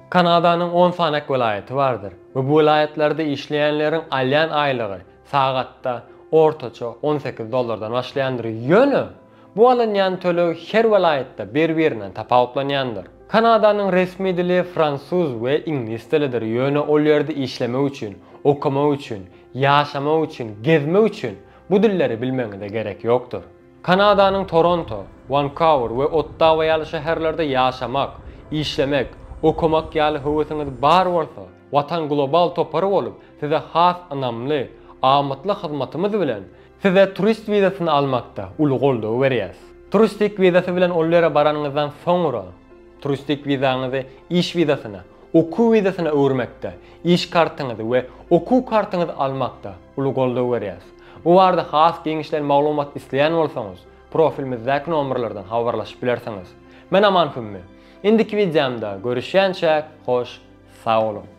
Kanadanyň on sanak welaýaty bardyr we bu welaýatlarda işleýänleriň alýan aýlygy sagatda ortaça 18 dollardan başlaýandyr. Ýöne bu alynýan töleg her welaýatda bir-birinden tapawutlanýandyr. Kanadanyň resmi dili fransuz we iňlis dilidir, ýöne ol ýerde işlemek üçin, okamak üçin, ýaşamak üçin, gezmek üçin bu dilleri bilmegiňize gerek ýokdur. Kanadanyň Toronto, Wankauwer we Ottawa ýaly şäherlerde ýaşamak, işlemek, okamak ýaly höwesiňiz bar bolsa, Watan Global topary bolup, size has ynamly, amatly hyzmatymyz bilen, size turist wizasyny almakda uly goldaw berýäs. Turistik wizasy bilen ol ýere baranyňyzdan soňra, turistik wizaňyzy iş wizasyna, okuw wizasyna öwürmekde, iş kartyňyzy we okuw kartyňyzy almakda uly goldaw berýäs. Bu barada has giňişleýin maglumat isleýän bolsaňyz, profilimizdäki nomerlerden habarlaşyp bilersiňiz. Men Aman Hümmi. Indiki wideomda görüşýänçäk, hoş sag boluň!